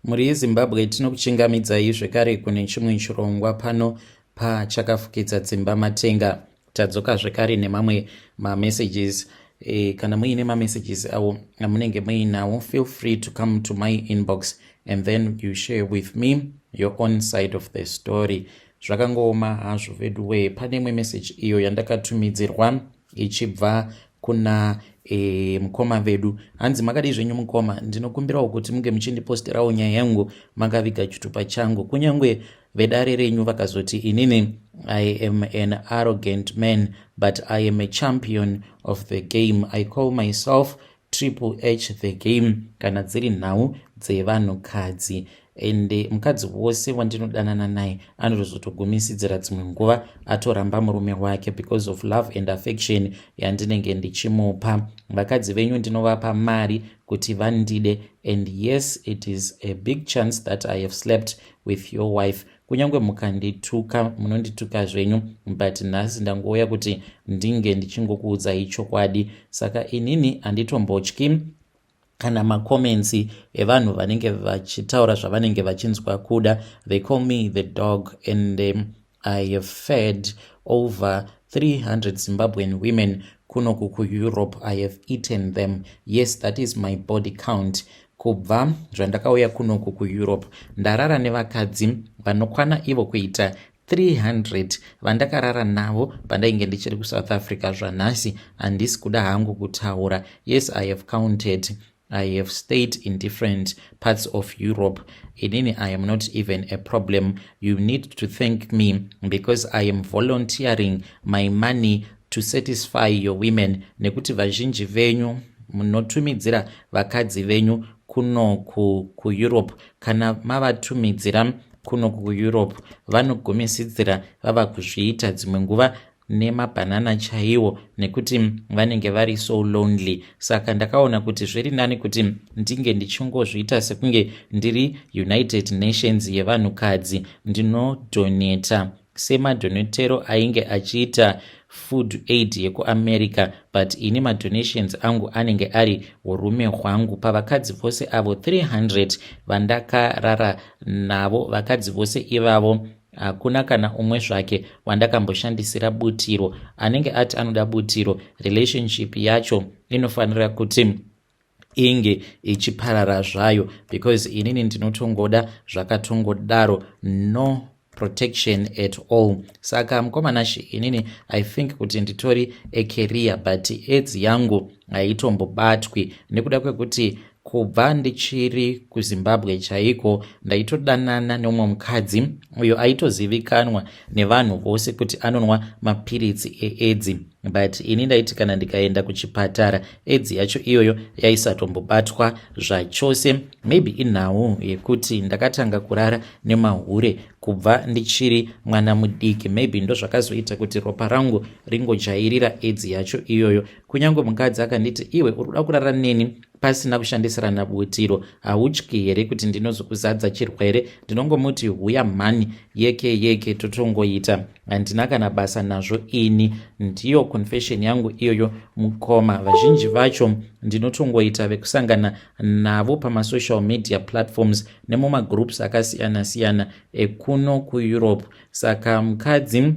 Mhuri yeZimbabwe, tinokuchingamidzai zvekare kune chimwe chirongwa pano pachakafukidza dzimba matenga. Tadzoka zvekare nemamwe mamessages. Kana muine mamessages awo amunenge muinawo, feel free to come to my inbox and then you share with me your own side of the story. Zvakangooma hazvo vedu wee. Pane imwe message iyo yandakatumidzirwa ichibva kuna mukoma vedu. Hanzi, "Makadii zvenyu mukoma? Ndinokumbirawo kuti munge muchindiposterawo nyaya yangu makaviga chitupa changu. Kunyange vedare renyu vakazoti inini I am an arrogant man, but I am a champion of the game. I call myself Triple H the game kana dziri nhau dzevanhukadzi. Ende mukadzi wose wandinodanana naye anotozotogumisidzira dzimwe nguva atoramba murume wake because of love and affection yandinenge ndichimupa. Vakadzi venyu ndinovapa mari kuti vandide, and yes, it is a big chance that I have slept with your wife. Kunyange mukandituka, munondituka zvenyu, but nhasi ndangouya kuti ndinge ndichingokuudzai chokwadi. Saka inini handitombotyi kana macomments evanhu vanenge vachitaura zvavanenge vachinzwa kuda. They call me the dog, and I have fed over 300 Zimbabwean women kunoku kuEurope. I have eaten them. Yes, that is my body count. Kubva zvandakauya kunoku kuEurope, ndarara nevakadzi vanokwana ivo kuita 300 vandakarara navo pandainge ndichiri kuSouth Africa. Zvanhasi handisi kuda hangu kutaura. Yes, I have counted. I have stayed in different parts of Europe. Inini, I am not even a problem. You need to thank me because I am volunteering my money to satisfy your women, nekuti vazhinji venyu munotumidzira vakadzi venyu kuno kuEurope. Kana mavatumidzira kuno kuEurope, vanogumisidzira vava kuzviita dzimwe nguva nemabhanana chaiwo, nekuti vanenge vari so lonely. Saka ndakaona kuti zviri nani kuti ndinge ndichingozviita sekunge ndiri United Nations yevanhukadzi. Ndinodonata semadonatero ainge achiita food aid yekuAmerica, but ini madonations angu anenge ari urume hwangu. Pavakadzi vose avo 300 vandakarara navo, vakadzi vose ivavo, hakuna kana umwe zvake wandakamboshandisira butiro. Anenge ati anoda butiro, relationship yacho inofanira kuti inge ichiparara zvayo, because inini ndinotongoda zvakatongodaro, no protection at all. Saka mukomanashi, inini I think kuti nditori a carrier, but AIDS yangu haitombobatwi, nekuda kwekuti kubva ndichiri kuZimbabwe chaiko ndaitodanana neumwe mukadzi uyo aitozivikanwa nevanhu vose kuti anonwa mapiritsi eAIDS, but ini ndaiti kana ndikaenda kuchipatara, AIDS yacho iyoyo yaisatombobatwa zvachose. Maybe inhau yekuti ndakatanga kurara nemahure kubva ndichiri mwana mudiki. Maybe ndo zvakazoita kuti ropa rangu ringojairira AIDS yacho iyoyo. Kunyange mukadzi akanditi, 'Iwe uri kuda kurara neni pasina kushandisirana butiro, hautyi here kuti ndinozokuzadza chirwere?' Ndinongomuti, 'Huya mhani, yeke yeke, totongoita. Handina kana basa nazvo ini.' Ndiyo confession yangu iyoyo, mukoma. Vazhinji vacho ndinotongoita vekusangana navo pamasocial media platforms nemumagroups akasiyana-siyana ekuno kuEurope. Saka mukadzi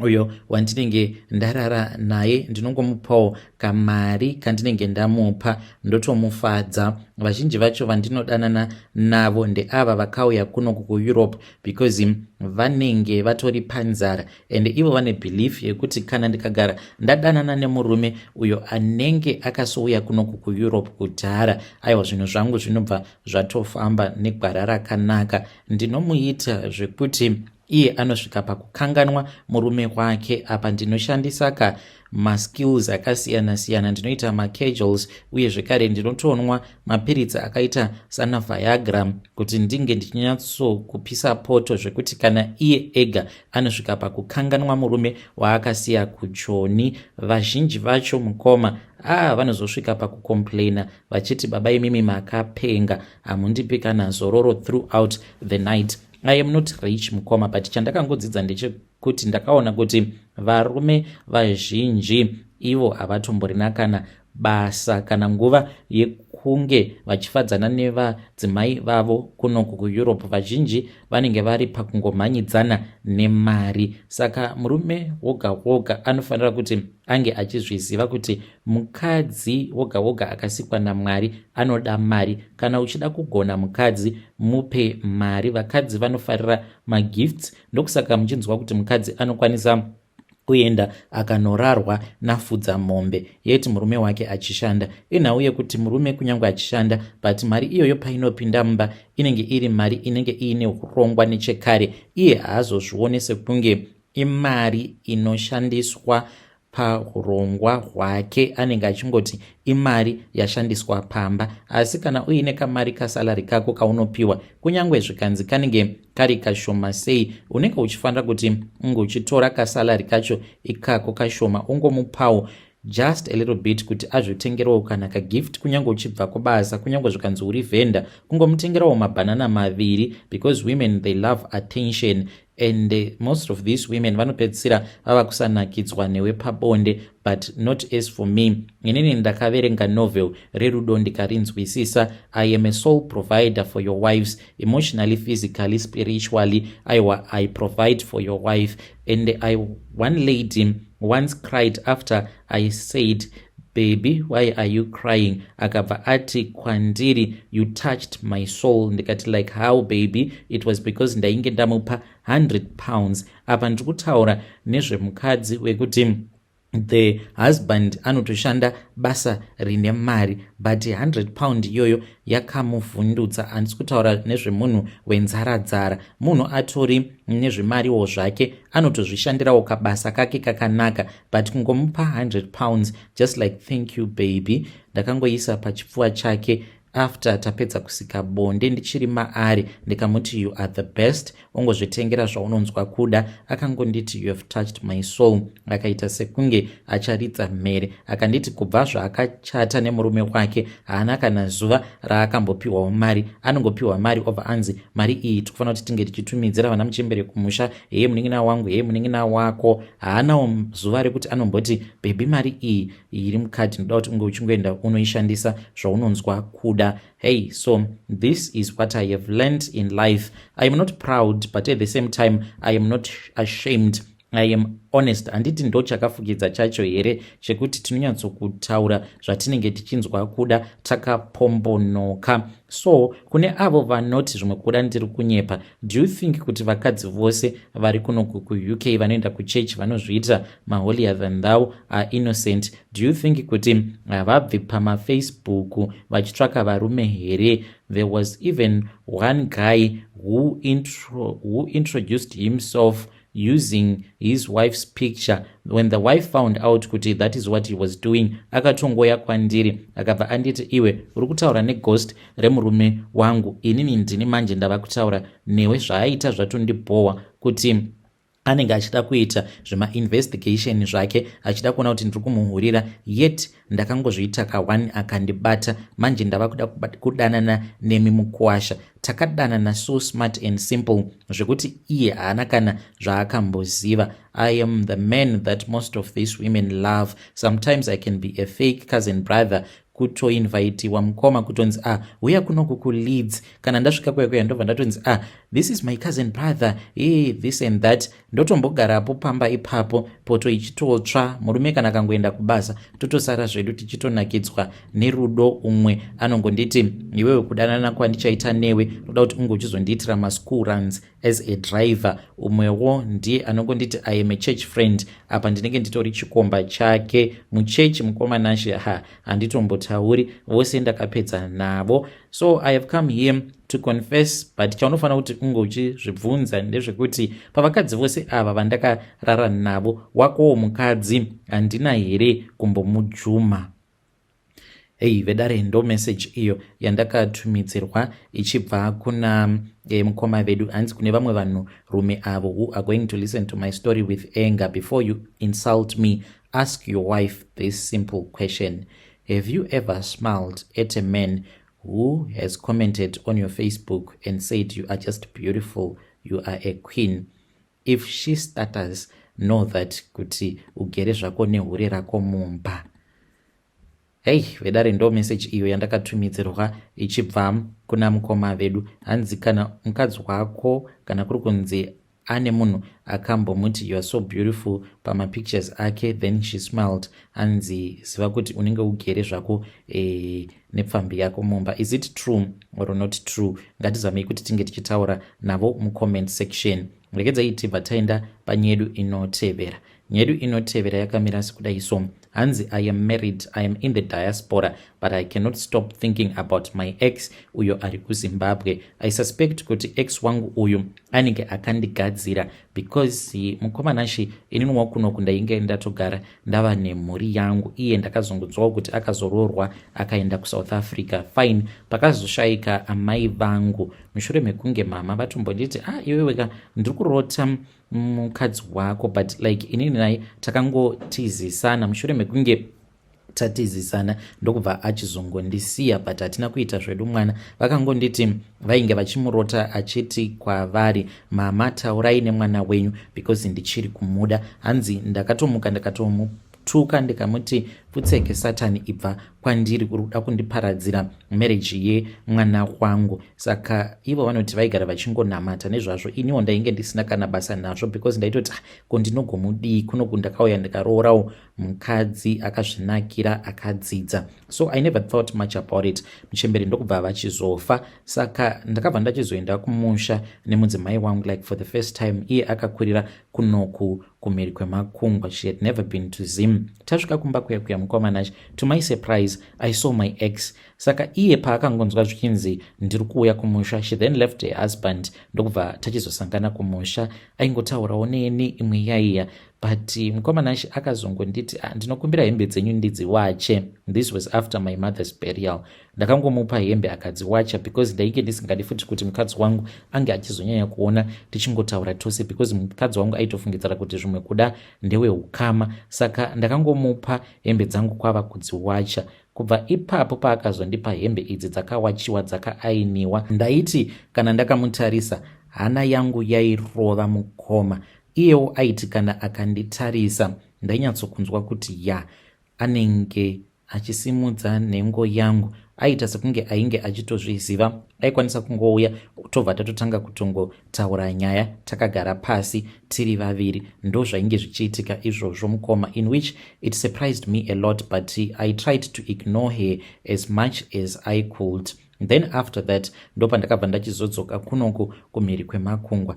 uyo wandinenge ndarara naye, ndinongomupawo kamari kandinenge ndamupa, ndotomufadza. Vazhinji vacho vandinodanana navo ndeava vakauya kuno kuEurope, because vanenge vatori panzara, and ivo vane belief yekuti kana ndikagara ndadanana nemurume uyo anenge akasouya kunoku kuEurope kudhara, aiwa, zvinhu zvangu zvinobva zvatofamba negwara rakanaka. Ndinomuita zvekuti iye anosvika pakukanganwa murume wake. Apa ndinoshandisa ka maskills akasiyana-siyana, ndinoita makegels, uye zvekare ndinotonwa mapiritsi akaita sana Viagra kuti ndinge ndichinyatsokupisa poto, zvekuti kana iye ega anosvika pakukanganwa murume waakasiya kuJoni. Vazhinji vacho, mukoma, vanozosvika pakucomplaina vachiti, 'Baba imimi makapenga, hamundipi kana zororo throughout the night.' I am not rich, mukoma, but chandakangodzidza ndechekuti ndakaona kuti varume vazhinji ivo havatomborina kana Basa kana nguva yekunge vachifadzana nevadzimai vavo kunoku kuEurope, vazhinji vanenge vari pakungomhanyidzana nemari. Saka murume woga woga anofanira kuti ange achizviziva kuti mukadzi woga woga akasikwa naMwari anoda mari. Kana uchida kugona mukadzi, mupe mari. Vakadzi vanofarira magifts. Ndokusaka muchinzwa kuti mukadzi anokwanisa kuenda akanorarwa nafudza mombe, yeti murume wake achishanda. Inhau yekuti murume kunyange achishanda, but mari iyoyo painopinda mumba inenge iri mari inenge iine urongwa nechekare. Iye haazozvione sekunge imari inoshandiswa paurongwa hwake, anenge achingoti imari yashandiswa pamba. Asi kana uine kamari kasalary kako kaunopiwa, kunyange zvikanzi kanenge kari kashoma sei, unenge uchifanira kuti unge uchitora kasalary kacho ikako kashoma, ungomupawo just a little bit kuti azvitengerawo kana kagift. Kunyange uchibva kubasa, kunyange zvikanzi uri vendor, kungomutengerawo mabhanana maviri, because women, they love attention, and most of these women vanopedzisira vava kusanakidzwa newe pabonde. But not as for me. Inini ndakaverenga novel rerudo ndikarinzwisisa. I am a sole provider for your wives, emotionally, physically, spiritually. Aiwa, I provide for your wife. And one lady once cried after I said, "Baby, why are you crying?" Akabva ati kwandiri, "You touched my soul." Ndikati, "Like how, baby?" It was because ndainge ndamupa £100. Apa ndiri kutaura nezvemukadzi wekuti the husband anotoshanda basa rine mari, but £100 iyoyo yakamuvhundutsa. Handisi kutaura nezvemunhu wenzaradzara, munhu atori nezvemariwo zvake, anotozvishandirawo kabasa kake kakanaka, but kungomupa £100, just like, "Thank you, baby." Ndakangoisa pachipfuva chake after tapedza kusika bonde, ndichiri maari, ndikamuti, "You are the best, ungozvitengera zvaunonzwa kuda." Akangonditi, "You have touched my soul." Akaita sekunge acharidza mhere. Akanditi kubva zvaakachata nemurume wake haana kana zuva raakambopiwawo mari. Anongopiwa mari, obva anzi, "Mari iyi tikufanira kuti tinge tichitumidzira vana muchembere kumusha, heye munin'ina wangu, heye munin'ina wako." Haanawo zuva rekuti anomboti, "Baby, mari iyi iri mukadhi, ndoda kuti unge uchingoenda unoishandisa zvaunonzwa kuda." Hey, so this is what I have learned in life. I am not proud, but at the same time I am not ashamed. I am honest. Handiti ndo chakafukidza chacho here chekuti tinonyatsokutaura zvatinenge tichinzwa kuda takapombonoka? So kune avo vanoti zvimwe kuda ndiri kunyepa, do you think kuti vakadzi vose vari kunoku kuUK vanoenda kuchechi, vanozviita maholier than thou, are innocent? Do you think kuti havabvi pamaFacebook vachitsvaka varume here? There was even one guy who introduced himself using his wife's picture. When the wife found out kuti that is what he was doing, akatongoya kwandiri, akabva anditi, "Iwe uri kutaura neghost remurume wangu. Inini ndini manje ndava kutaura newe. Zvaaita zvatondibhowa, kuti anenge achida kuita zvemainvestigation zvake, achida kuona kuti ndiri kumuhurira, yet ndakangozviita ka1 akandibata. Manje ndava kuda kudanana nemi mukuwasha." Takadanana so smart and simple zvekuti iye haana kana zvaakamboziva. I am the man that most of these women love. Sometimes I can be a fake cousin brother. Kutoinvitiwa mukoma, kutonzi, "Ah, uya kunoku kuLeeds." Kana ndasvika kuya kuya, ndobva ndatonzi, "Ah, this is my cousin brother," e this and that. Ndotombogarapo pamba ipapo, poto ichitotsva. Murume kana akangoenda kubasa, totosara zvedu tichitonakidzwa nerudo. Umwe anongonditi, "Iwewe, kudanana kwandichaita newe, ndoda kuti unge uchizondiitira maschool runs as a driver." Umwewo ndiye anongonditi, "I am a church friend." Apa ndinenge nditori chikomba chake muchechi. Mukoma Nashe, ha, handitombotauri, vose ndakapedza navo. So I have come here to confess, but chaunofanira kuti unge uchizvibvunza ndezvekuti pavakadzi vose ava vandakarara navo, wakowo mukadzi handina here kumbomujuma? Ei vedare, ndo message iyo yandakatumidzirwa ichibva kuna mukoma vedu. Hanzi kune vamwe vanhurume avo who are going to listen to my story with anger, before you insult me, ask your wife this simple question: have you ever smiled at a man who has commented on your Facebook and said, 'You are just beautiful, you are a queen'? If she stutters, know that kuti ugere zvako nehure rako mumba. Hei vedare, ndo message iyo yandakatumidzirwa ichibva kuna mukoma vedu. Hanzi kana mukadzi wako, kana kuri kunzi ane munhu akambomuti, "You are so beautiful," pamapictures ake, then she smiled, hanzi ziva kuti unenge ugere zvako nepfambi yako mumba. Is it true or not true? Ngatizamei kuti tinge tichitaura navo mucomment section. Regedzai tibva taenda panyedu inotevera. Nyedu inotevera yakamira sekudai so. Hanzi, "I am married, I am in the diaspora, but I cannot stop thinking about my ex uyo ari kuZimbabwe. I suspect kuti ex wangu uyu anenge akandigadzira because, mukoma Nashe, inini wakunoku ndainge ndatogara ndava nemhuri yangu. Iye ndakazongonzwawo kuti akazoroorwa akaenda kuSouth Africa. Fine, pakazoshayika amai vangu, mushure mekunge mama vatombonditi, 'Ah, iweweka, ndiri kurota mukadzi wako,' but like inini naye takangotizisana. Mushure mekunge tatizisana, ndokubva achizongondisiya, but hatina kuita zvedu mwana. Vakangonditi vainge vachimurota achiti kwavari, 'Mama, taurai nemwana wenyu because ndichiri kumuda.' Hanzi ndakatomuka, ndakatomutuka, ndikamuti, 'Pfutseke Satani, ibva kwandiri, uri kuda kundiparadzira marriage yemwana wangu.' Saka ivo vanoti vaigara vachingonamata nezvazvo. Iniwo ndainge ndisina kana basa nazvo because ndaitoti, 'Ah, ko ndinogomudii? Kunoku ndakauya ndikaroorawo mukadzi akazvinakira, akadzidza.' So I never thought much about it." Muchemberi ndokubva vachizofa. Saka ndakabva ndachizoenda kumusha nemudzimai wangu, like for the first time. Iye akakurira kunoku kumhiri kwemakungwa. She had never been to Zim. Tasvika kumba kuya kuya, mukoma Nashe, to my surprise I saw my ex. Saka iye paakangonzwa zvichinzi ndiri kuuya kumusha, she then left her husband, ndokubva tachizosangana kumusha. Aingotaurawo neni imwe yaiya, but mukoma Nashe, akazongonditi, "Ah, ndinokumbira hembe dzenyu ndidziwache." This was after my mother's burial. Ndakangomupa hembe akadziwacha because ndainge ndisingadi futi kuti mukadzi wangu ange achizonyanya kuona tichingotaura tose, because mukadzi wangu aitofungidzira kuti zvimwe kuda ndeweukama. Saka ndakangomupa hembe dzangu kwava kudziwacha. Kubva ipapo, paakazondipa hembe idzi dzakawachiwa, dzakaainiwa, ndaiti kana ndakamutarisa, hana yangu yairova, mukoma. Iyewo aiti kana akanditarisa, ndainyatsokunzwa kuti ya, anenge achisimudza nhengo yangu. Aita sekunge ainge achitozviziva. Aikwanisa kungouya, tobva tatotanga kutongotaura nyaya takagara pasi tiri vaviri. Ndo zvainge zvichiitika izvozvo, mukoma, in which it surprised me a lot, but I tried to ignore her as much as I could. Then after that ndopandakabva ndachizodzoka kunoku kumhiri kwemakungwa.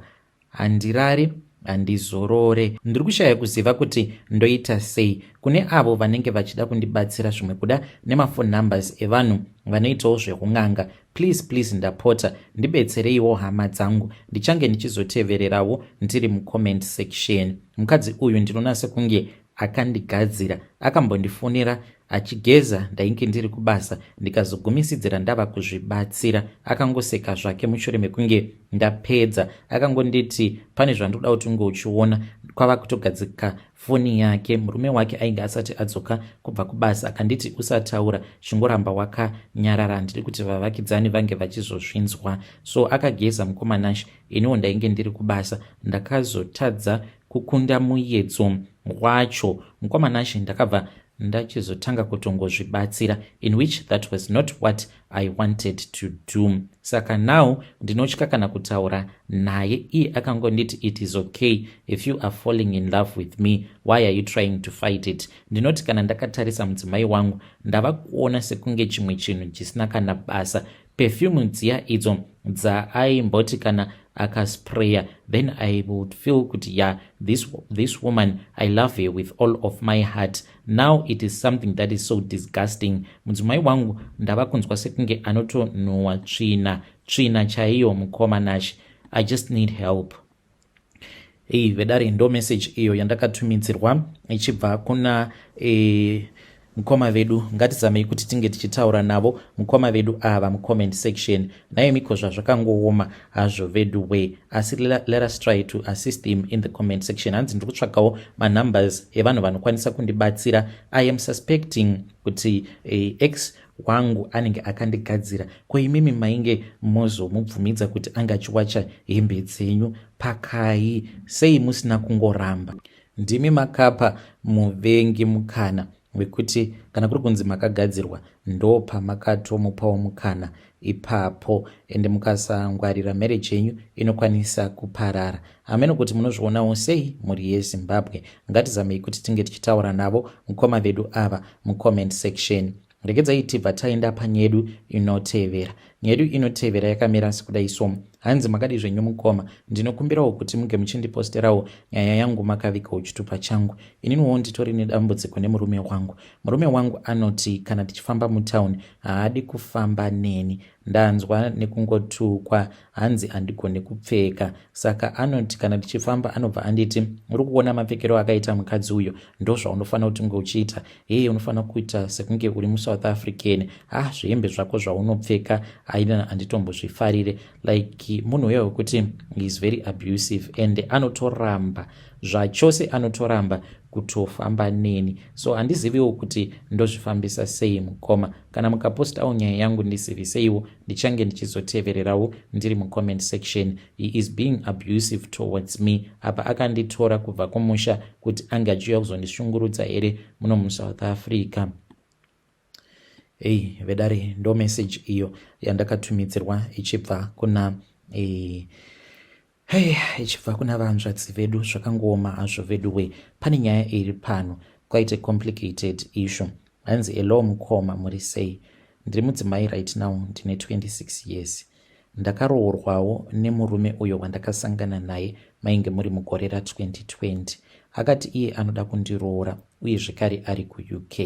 Handirari, handizorore, ndiri kushaya kuziva kuti ndoita sei. Kune avo vanenge vachida kundibatsira, zvimwe kuda nemafone numbers evanhu vanoitawo zveun'anga, please, please, ndapota, ndibetsereiwo hama dzangu. Ndichange ndichizotevererawo ndiri mucomment section. Mukadzi uyu ndinoona sekunge akandigadzira. Akambondifonera achigeza, ndainge ndiri kubasa, ndikazogumisidzira ndava kuzvibatsira. Akangoseka zvake. Mushure mekunge ndapedza, akangonditi, 'Pane zvandoda kuti unge uchiona.' Kwava kutogadzika foni yake. Murume wake ainge asati adzoka kubva kubasa. Akanditi, 'Usataura, chingoramba wakanyarara, handidi kuti vavakidzani vange vachizozvinzwa.' So akageza, mukoma Nashe, iniwo ndainge ndiri kubasa. Ndakazotadza kukunda muedzo wacho, mukoma Nashe, ndakabva ndachizotanga kutongozvibatsira, in which that was not what I wanted to do. Saka now ndinotya kana kutaura naye. Iye akangonditi, 'It is okay if you are falling in love with me. Why are you trying to fight it?' Ndinoti kana ndakatarisa mudzimai wangu, ndava kuona sekunge chimwe chinhu chisina kana basa. Perfume dziya idzo dzaaimboti kana akaspraya, then I would feel kuti, yeah, this woman, I love her with all of my heart. Now it is something that is so disgusting. Mudzimai wangu ndava kunzwa sekunge anotonhuhwa tsvina, tsvina chaiyo. Mukoma Nashe, I just need help." Ei vedare, ndo message iyo yandakatumidzirwa ichibva kuna mukoma vedu. Ngatizamei kuti tinge tichitaura navo mukoma vedu ava mucomment section. Naye miko zvazvakangooma hazvo vedu we, asi let us try to assist him in the comment section. Hanzi, "Ndiri kutsvakawo manumbers evanhu vanokwanisa kundibatsira. I am suspecting kuti ex wangu anenge akandigadzira. Ko imimi mainge mozomubvumidza kuti ange achiwacha hembe dzenyu pakai? Sei musina kungoramba? Ndimi makapa muvengi mukana. wekuti kana kuri kunzi makagadzirwa ndopamakatomupawo mukana ipapo, ende mukasangwarira marriage yenyu inokwanisa kuparara. Hameno kuti munozvionawo sei, mhuri yeZimbabwe. Ngatizamei kuti tinge tichitaura navo mukoma vedu ava mucomment section. Regedzai tibva taenda panyedu inotevera. Nyedu inotevera yakamira sekudai so. Hanzi, "Makadi zvenyu mukoma? Ndinokumbirawo kuti muge muchindiposterawo nyaya yangu makavigawo chitupa changu. Ininiwo nditori nedambudziko nemurume wangu. Murume wangu anoti kana tichifamba mutauni haadi kufamba neni. Ndanzwa nekungotukwa, hanzi handigoni kupfeka. Saka anoti kana tichifamba anobva anditi, 'Uri kuona mapfekero akaita mukadzi uyo? Ndo zvaunofanira kuti unge uchiita. Heye, unofanira kuita sekunge uri muSouth African. Ah, zvihembe zvako zvaunopfeka aina handitombozvifarire.' Like munhu uyo wekuti is very abusive and anotoramba zvachose, anotoramba kutofamba neni. So handiziviwo kuti ndozvifambisa sei mukoma. Kana mukapostawo nyaya yangu ndiziviseiwo, ndichange ndichizotevererawo ndiri mucomment section. He is being abusive towards me. Apa akanditora kubva kumusha kuti ange achiuya kuzondishungurudza here muno muSouth Africa?" Ei vedare, ndo message iyo yandakatumidzirwa ichibva kuna hei, ichibva kuna vanzvadzi vedu. Zvakangooma hazvo vedu we. Pane nyaya iri pano, quite a complicated issue. Hanzi, "Hello mukoma, muri sei? Ndiri mudzimai right now, ndine 26 years. Ndakaroorwawo nemurume uyo wandakasangana naye mainge muri mugore ra2020. Akati iye anoda kundiroora uye zvekare ari kuUK.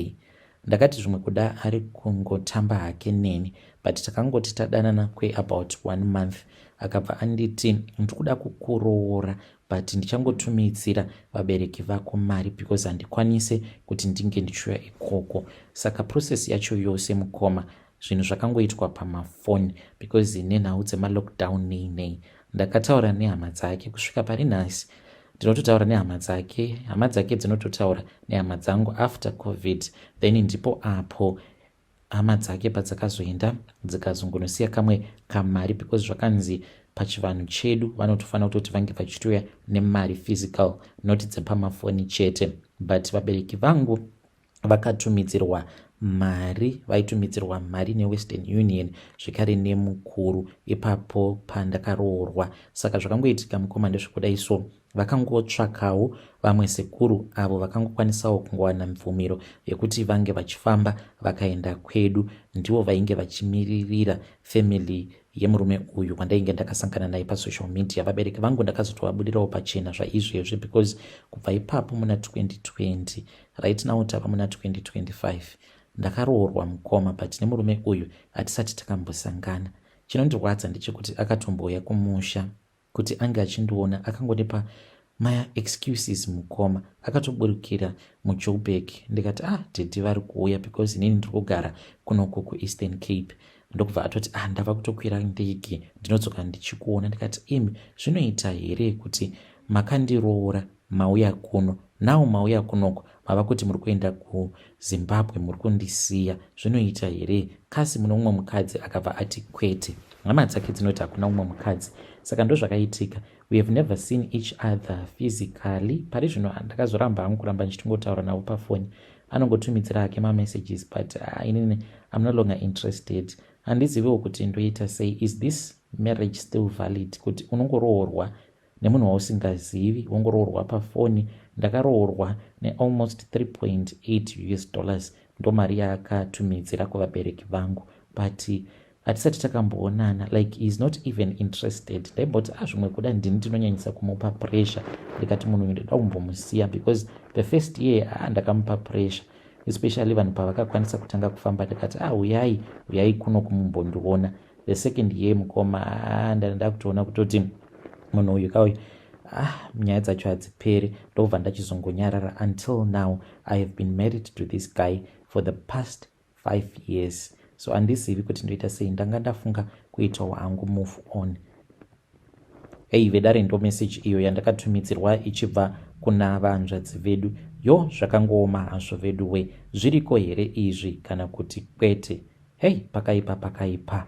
Ndakati zvimwe kuda ari kungotamba hake neni, but takangoti tadanana kweabout one month akabva anditi, 'Ndiri kuda kukuroora, but ndichangotumidzira vabereki vako mari because handikwanise kuti ndinge ndichiuya ikoko.' Saka process yacho yose mukoma, zvinhu zvakangoitwa pamafoni because nenhau dzemalockdown nei nei. Ndakataura nehama dzake, kusvika pari nhasi ndinototaura nehama dzake, hama dzake dzinototaura nehama dzangu. After COVID then ndipo apo hama dzake padzakazoenda dzikazongonosiya kamwe kamari because zvakanzi pachivanhu chedu vanotofanira kutoti vange vachitouya nemari physical, not dzepamafoni chete. But vabereki vangu vakatumidzirwa mari, vaitumidzirwa mari neWestern Union zvekare nemukuru ipapo pandakaroorwa. Saka zvakangoitika mukoma ndezvekudai so, vakangotsvakawo vamwe sekuru avo vakangokwanisawo kungowana mvumiro yekuti vange vachifamba vakaenda kwedu. Ndivo vainge vachimiririra family yemurume uyu wandainge ndakasangana naye pasocial media. Vabereki vangu ndakazotovabudirawo pachena zvaizvezvi because kubva ipapo muna 2020, right now tava muna 2025, ndakaroorwa mukoma, but nemurume uyu hatisati takambosangana. Chinondirwadza ndechekuti akatombouya kumusha kuti ange achindiona, akangondipa maexcuses mukoma. Akatoburukira muJoburg, ndikati, 'Ah, daddy vari kuuya,' because inini ndiri kugara kunoku kuEastern Cape. Ndokubva atoti, 'Ah, ndava kutokwira ndege, ndinodzoka ndichikuona.' Ndikati, 'Imi, zvinoita here kuti makandiroora, mauya kuno, now mauya kunoko mava kuti muri kuenda kuZimbabwe, muri kundisiya? Zvinoita here? Kasi mune mumwe mukadzi?' Akabva ati kwete, hama dzake dzinoti hakuna mumwe mukadzi. Saka ndozvakaitika. We have never seen each other physically. Pari zvino ndakazoramba hangu kuramba ndichitongotaura navo pafoni, anongotumidzira hake mamessages, but inini I'm no longer interested. Handiziviwo kuti ndoita sei. Is this marriage still valid, kuti unongoroorwa nemunhu wausingazivi, wongoroorwa pafoni? Ndakaroorwa nealmost 3.8 US dollars, ndo mari yaakatumidzira kuvabereki vangu, but hatisati takamboonana. Like, is not even interested. Ndaimboti, ah, zvimwe kuda ndini ndinonyanyisa kumupa pressure. Ndikati munhu uyu ndoda kumbomusiya because the first year, ah, ndakamupa pressure, especially vanhu pavakakwanisa kutanga kufamba. Ndikati, 'Ah, uyai, uyai kuno kumumbondiona.' The second year mukoma, ah, ndanda kutoona kutoti munhu uyu kauyu, ah, nyaya dzacho hadziperi. Ndobva ndachizongonyarara until now. I have been married to this guy for the past 5 years, so handizivi kuti ndoita sei. Ndanga ndafunga kuitawo hangu move on." Ei vedare, ndo message iyo yandakatumidzirwa ichibva kuna vanzvadzi vedu. Yo, zvakangooma hazvo vedu we. Zviriko here izvi kana kuti kwete? Hei, pakaipa, pakaipa.